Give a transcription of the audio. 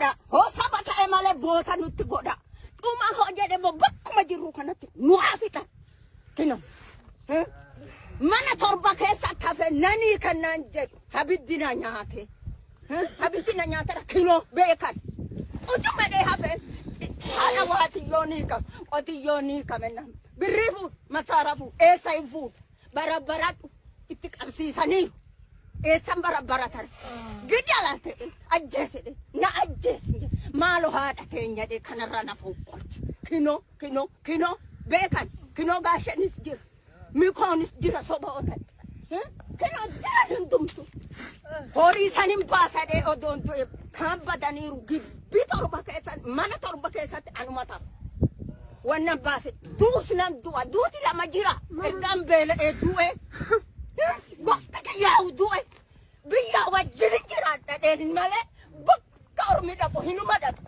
Godha. Hoo saba ta'e malee goota nutti godha. Dhuma hoo jedhe immoo bakkuma jirru kanatti nu haa fixan. Kino. Mana 7 keessa tafe nanii kan naan jedhu habiddi na nyaate. Habiddi na nyaatera kinoo beekan. Utuma dhee hafe haadha waatiyyoo ni qaba qotiyyoo ni qaba birrii fuudhu masaara fuudhu eessa hin fuudhu barabbaradhu itti qabsiisaniiru. Eessan barabbaratan gidala ta'e ajjeesedhe na ajjeesi maalo haadha teenya dhe kanarra na fonqolche kinoo kinoo kinoo beekan kinoo gaashenis jira mikoonis jira soba otan kinoo jira hundumtu horii sanin baasadhee odoon du'e kaan badaniiru gibbii 7 keessa mana 7 keessatti anuma tafa. Wannan baase duus nan du'a duuti lama jira ergaan beela'ee du'e gosti kiyyaa'u du'e biyya wajjin jiraadha dheen malee bakka ormi dhaqu hinuma dhaqu.